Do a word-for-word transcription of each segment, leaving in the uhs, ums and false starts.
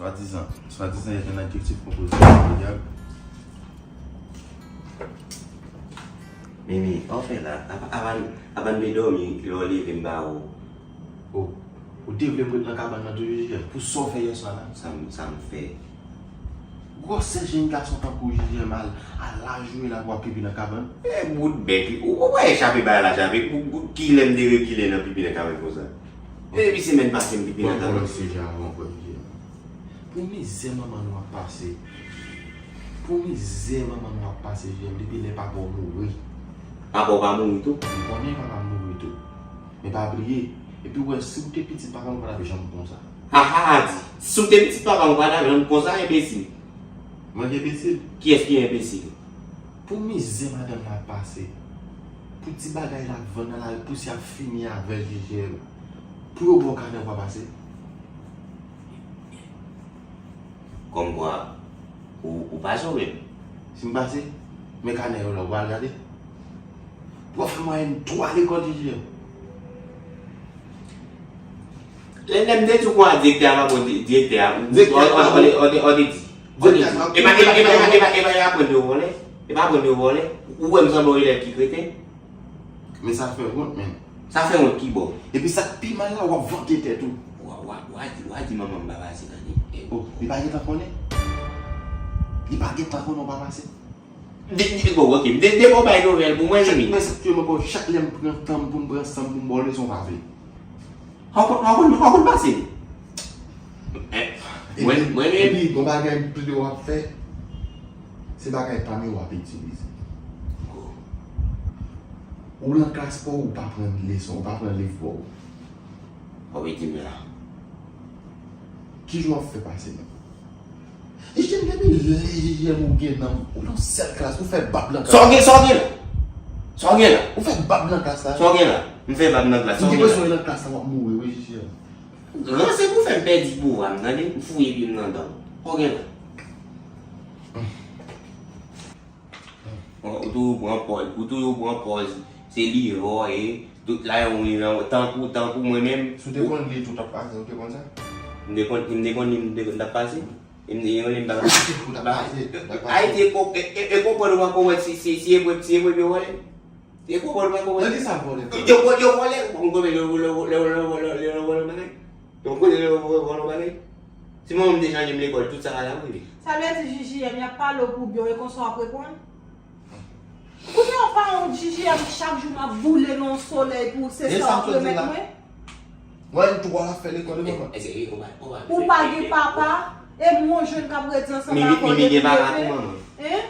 Swadizan, swadizan, y a un adjectif composé de variables. Mimi, sa w fè la? Apa, apa, apa n vle dòmi, lè w leve m ba ou. Oh, ou te vle m ret nan kabann nan toujou, Jijèm? Pou sa w fè yè swa la? Sa m, sa m fè? Gwosè jenn gason tankou w, Jijèm, al, al lajouye la pou w ap pipi nan kabann? E bout bèk, ou, ou pa echape bagay la, chape, ou, ou, kilè m te rekile nan pipi nan kabann konsa? E depi semèn pase m pipi nan kabann. Bon, bon, se jan avan, frè Jijèm. Pou mizè manman nou ap pase. Pou mizè manman nou ap pase, Jijèm, depi lè papa w mouri. Papa w pa mouri tou? M konnen papa m mouri tou. Men pa bliye, epi w wè, si w te pitit papa m, ou pa t ap janm konsa. Ha, ha, ha, di. Si w te pitit papa m, ou pa t ap janm konsa, enbesil. Mwen ki enbesil? Kiyès ki enbesil? Pou mizè madanm nan ap pase, pou ti bagay l ap vann nan lari, pou si ap fini avè l, Jijèm, pou yo ba w kanè, ou pa pase? Kòmkwa, ou, ou pase ou menm? Si m pase, men kanè yo la, ou pral gade. Pou w ap fè mwayèn twa lekòl, Jijèm. Lè, lè m te di w konsa, direktè a pa bon, di-, direktè a, ou, ou, ou, ou, ou, ou te di. Ou te di. E pa, e pa, e pa, e pa, e pa, e pa, e pa aprann yo vòlè? E pa aprann yo vòlè? Ou wè m sanble yon elèv ki kreten? Men sa fè wont, menn. Sa fè wont ki bò? Epi sa k pi mal la, w ap vante tèt ou. Wa, wa, wa di, wa di manman m pa pase, tande. Oh, li pa gentan konnen? Li pa gentan konnen w pa pase? De, de, bon, ok. De, de bon bay nouvèl pou mwen, Jimmy. Chak mwen, chak lè m pran tan m pou m pran san m pou m ba w leson, w pa vle. Ou konn, ou konn, ou konn pase. Eh, mwen, mwen menm. Epi, gon bagay m plede w ap fè, se bagay pa m yo w ap itilize. Ou nan klas pa w, ou pa pran leson, ou pa pran liv pa w. Ou vle di m la. Ki jan w ap fè pase menm? Jijèm, depi lè Jijèm ou gen nan, ou nan sèl klas, ou fè bab nan klas. Sa w gen, sa w gen la? Sa w gen la? Ou fè bab nan klas la. Sa w gen la? M fè bab nan klas, sa w gen la? M gen enpresyon nan klas la w ap mouri, wi, Jijèm. Ranse pou fè m pèdi pouvwa m, tande? M fouye pye m nan dan w. Sa w gen la? Ou toujou pran pòz, ou toujou pran pòz, se li vòlè, tout la yon li nan, tankou, tankou mwen menm. Si w te konn li tou t ap pase, ou te konn sa? M te konn, m te konn li, m te konn t ap pase. M te konn li, m t ap pase. Ayiti, e, e, e konprann ou pa konprann si, si, si e vre, si e vre yo vòlè? E konprann ou pa konprann? Nan ki sa vòlè? Yo, yo vòlè, ou konprann yo, yo vòlè bagay? Donk, kote lè w vòlè w bagay? Si manman m te chanje m lekòl, tout sa pa t ap rive. Sa vle di J J M, y ap pale w pou byen w, e konsa w ap reponn? Kounye a w pa wont J J M, chak jou m ap boule nan yon solèy pou w, se sa w ap remèt mwen? Mwen, m twò la fè lekòl, e manman. Ou pa gen papa, e m yon jèn k ap redi ansanm avè w depi leve. Hein?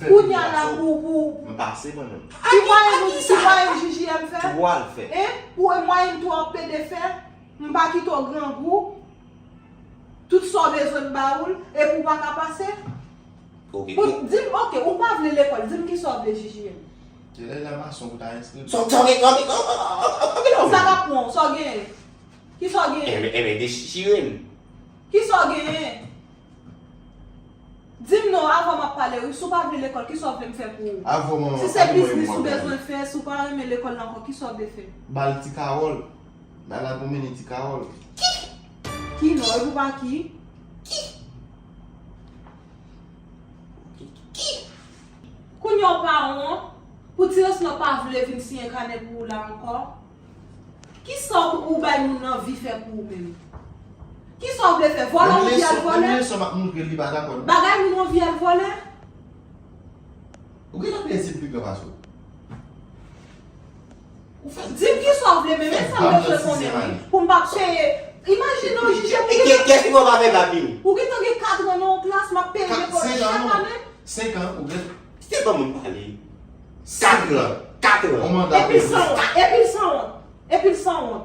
Kounye a la pou, pou, m pase mwen menm. Ki mwayen nou, ki mwayen J J M fè? Twò l fè. Hein? Pou e mwayen m twò pede fè? M pa kite w grangou. Tout sa w bezwen m ba ou l, epi w pa ka pase? Ok. Pou, di m, ok, ou pa vle lekòl, di m kisa w vle J J M. Se lè la mason pou ta enskri m. Sa w gen, ok, ok, ok, ok, ok, ok. Sa k ap pran w, sa w genyen? Kisa w genyen? Enben, enben, dechire m. Kisa w genyen? Di m non, avan m ap pale wi, si w pa vle lekòl, kisa w vle m fè pou ou? Si se biznis ou bezwen fè, si w pa renmen lekòl la ankò, kisa w vle fè? Ba l ti kawòl. Ba l al pwomennen ti kawòl. Ki? Ki non, epi w pa ki? Ki? Ki? Kounye a w pa wont, pou ti Roslan pa vle vin siyen kanè pou ou la ankò? Kisa w, ou bay moun anvi fè pou ou menm? Kisa w vle fè? Vòlè w anvi al vòlè? Menm leson m ap montre l, li pa dakò non. Bagay moun anvi al vòlè? Ou gentan peye sil pi gran pase w. Ou fè. Di m kisa w vle menm, e sa m bezwen konnen wi. Pou m pa peye. Imajine w J J M, ou gentan. Kiyès ki pral peye bab li? Ou gentan gen katran nan yon klas, m ap peye lekòl chak ane. Senk an, ou gen. Kite ban moun pale. Katran. Katran. Epi l sanwont. Epi l sanwont. Epi l sanwont.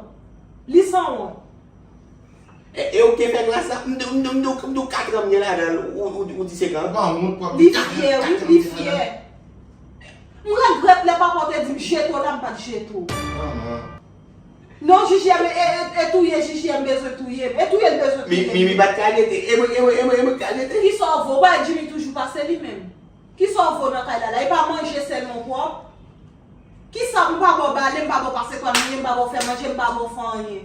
Li sanwont. E, e ou te fè klas la? M di, m di, m di, m di w katran m gen ladan l, ou, ou, ou di senk an. Ou pa wont pou ap di katran, katran m gen ladan l. Li fyè, wi, li fyè. M regrèt lè papa w te di m jete w la, m pa t jete w. Manman. Non, J J M, e, e, e touye J J M bezwen touye m. E touye l bezwen touye m. Mimi pa t ka rete. E mwen, e mwen, e mwen, e mwen k ka rete. Kisa w vo? Ou pa wè Jimmy toujou pase li menm? Kisa w vo nan kay la la? E pa manje sèlman w pwòp? Kisa m pa ba w bale, m pa ba w pase pran anyen, m pa ba w fè manje, m pa ba w fè anyen?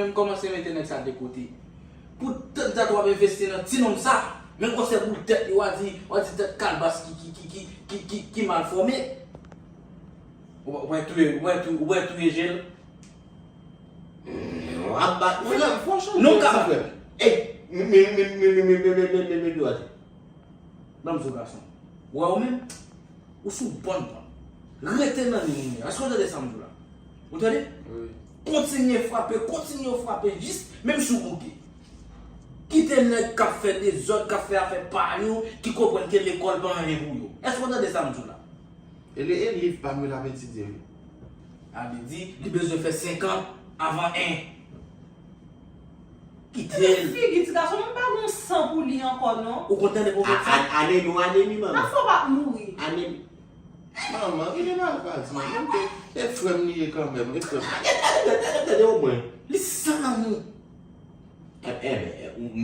menm kòmanse mete nèg sa de kote. Pou tèt dat w ap envesti nan ti nonm sa, menm konsèy boul tèt li, w a di, w a di tèt kalbas ki, ki, ki, ki, ki, ki, ki mal fòme. Ou wè touye, ou wè touye, ou wè touye je l. W ap bat mwen la. Nou ka. Ey, men, men, men, men, men, men, men, men, men, men, dwat. Ban m di w gason. Ou wè ou menm, ou sou bòn pant. Rete nan liy ou ye. Èske w tande sa m di w la? Ou tande? Kontinye frape, kontinye frape, jis menm si w bouke. Kite nèg k ap fè dezòd, k ap fè afè pa yo, ki konprann ke lekòl pa anyen pou yo. Èske w tande sa m di w la? E li, e liv pa m yo l ap etidye wi. A vle di, li bezwen fè senk an avan en. Kite l. Figi ti gason, m pa gon san pou li ankò non. Ou kontan de pwofèt sa? Ane nou ane mi manman. Afò pa mouri. Ane mi. Manman, ki de mal pa di manman. E frè m li ye kanmenm, e frè m. Tande omwen. Li san lanmou. Enben,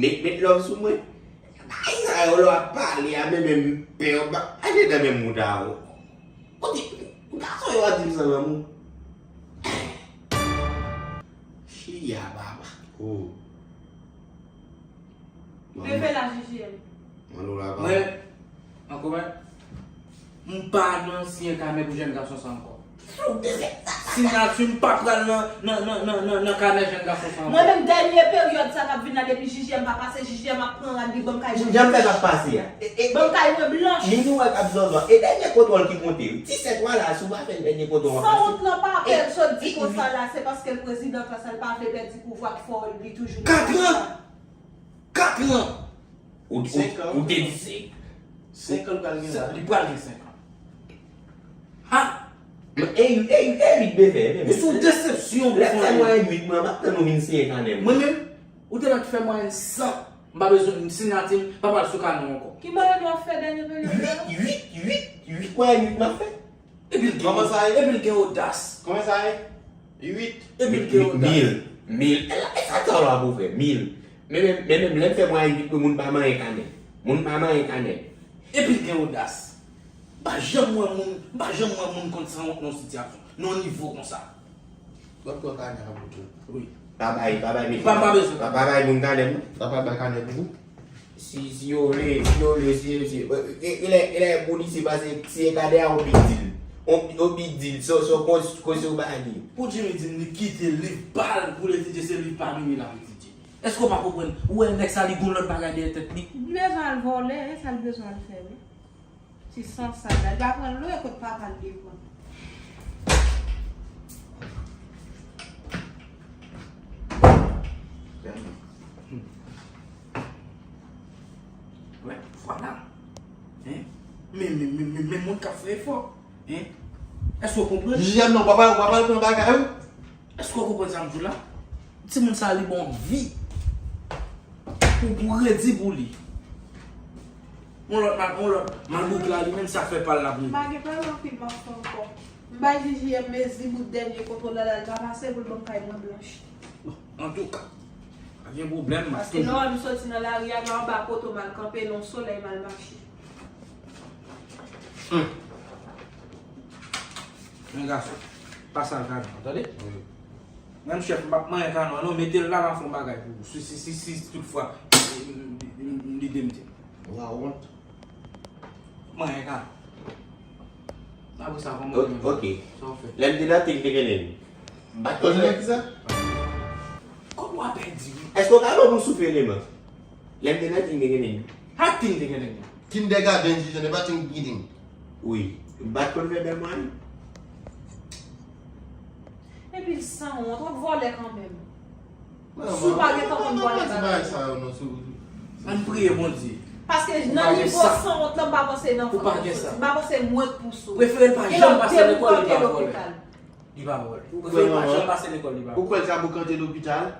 met, met love sou mwen. Bagay sa yo lè w ap pale a, men menm pè w pa ale nan menm mouda ou. Kote, gason yo ap di m san lanmou. Chiya baba. Oh. Leve la, J J M. Mano la pa. Mwen, ankò mwen, m pa nan siyen kamè pou jèn gason sa ankò. Siyati m pa pral nan, nan, nan, nan, nan, nan kanè jèn gason sa ankò. Mwen menm, dènye peryòd sa k ap vin la, depi J J M pa pase, J J M ap pran rad li, ban m kay mwen blanch. Jan m fè pa pase a. E, e, ban m kay mwen blanch. Mini wè k ap zòzò. E dènye kontwòl ki konte. Ti sèt wa la, si w pa fè dènye kontwòl w ap pase. Sanwont lan pa pè l sot di konsa la, se paske l prezidan, konsa l pa vle pèdi pouvwa k fè li toujou nan pouvwa. Katran! Katran! Ou, ou, ou te di senk. Senk an l pral gen la. Li pral gen senk an. Ha! E, e, e, uit byen fè, byen fè. Ou se yon desepsyon pou fanmi. Lè m fè mwayèn uit mwen, m ap tann ou vin siyen kanè m. Mwen menm, ou te mèt fè mwayèn san. M pa bezwen, m siyati m pa pral sou kanè w ankò. Ki mwayèn w ap fè dènye peryòd la? Uit, uit, uit, uit mwayèn uit m ap fè. Epi l gen, kòman sa ye? Epi l gen odas. Kòman sa ye? Uit. Epi l gen odas. Mil. Mil. E la, e sa sa w la pou fè? Mil. Men menm, men menm lè m fè mwayèn uit mwen, moun pa manyen kanè. Moun pa manyen kanè. Epi l gen odas. M pa janm wè moun, m pa janm wè moun konn sanwont nan yon sitiyasyon, nan yon nivo konsa. W ap pran kanè a pou tou. Wi. Pa bay, pa bay mesye. Pa, pa bezwen. Pa, pa bay moun kanè m. Sa pa bay kanè pou ou? Si, si yo vle, si yo vle, si, si, e, e, e lè, e lè polisye pase, si e kanè a, on big deal. On, on big deal. So, so, koz, koz yo pa di. Pou Jimmy di li kite liv pa l pou l etidye, se liv pa Mimi l ap etidye. Èske w pa konprann? Ou wè nèg sa, li gon lòt bagay dèyè tèt li. Li bezwen al vòlè, e sa l bezwen al fè, wi. Ti san sal la. Li pa pran lwe kot papa l te pran. Wè, vwala. Hein? Men, men, men, men, men moun k ap fè efò. Hein? Èske w konprann? J J M non, papa, papa l pran bagay ou. Èske w konprann sa m di w la? Timoun sa li bon vi. Pou, pou redi pou li. On lòt mal, on lòt mal bouk la, li menm sa fè pa l la pou li. M pa gen pale anpil m ap fè ankò. M bay J J M mezi bout dènye kontwòl la, la, li pa pase pou l ban m kay mwen blanch. Bon, antouka, pa gen pwoblèm, m ap toujou. Paske lè w wè m soti nan lari a, nan anba poto m al kanpe, nan solèy m al mache. Hmm. Men gason, pa sal kanè an, tande? Wi. Menm chèf, m p ap manyen kanè an non, mete l la, m ap fè yon bagay pou ou. Si, si, si, si toutfwa, m, m, m, m lide m te. Ou la wont. Manyen kanè. Apre sa, kòman w ye menm? Ok. Sa w fè? Lè m te nan Ting te gen nèg. M pa t konn nèg sa. Kòman w ap pèdi wi? Èske w ka ban m yon souf eleman? Lè m te nan Ting te gen nèg. Ak Ting te gen nèg. Kindergarten, Jijè, ne pa Ting Kiting. Wi. M pa t konn fè bèl mwayen. Epi l sanwont, w ap vòlè kanmenm. Si w pa gentan konn vòlè bagay sa yo non, si w... Ann priye Bondye. Paske nan nivo sanwont lan, m pa panse nan fanmi soti. M pa panse mwen k pou sou. Prefere l pa janm pase lekòl, li pa vòlè. Li pa vòlè. Prefere l pa janm pase lekòl, li pa vòlè. Ou kwè l ka boukante lopital?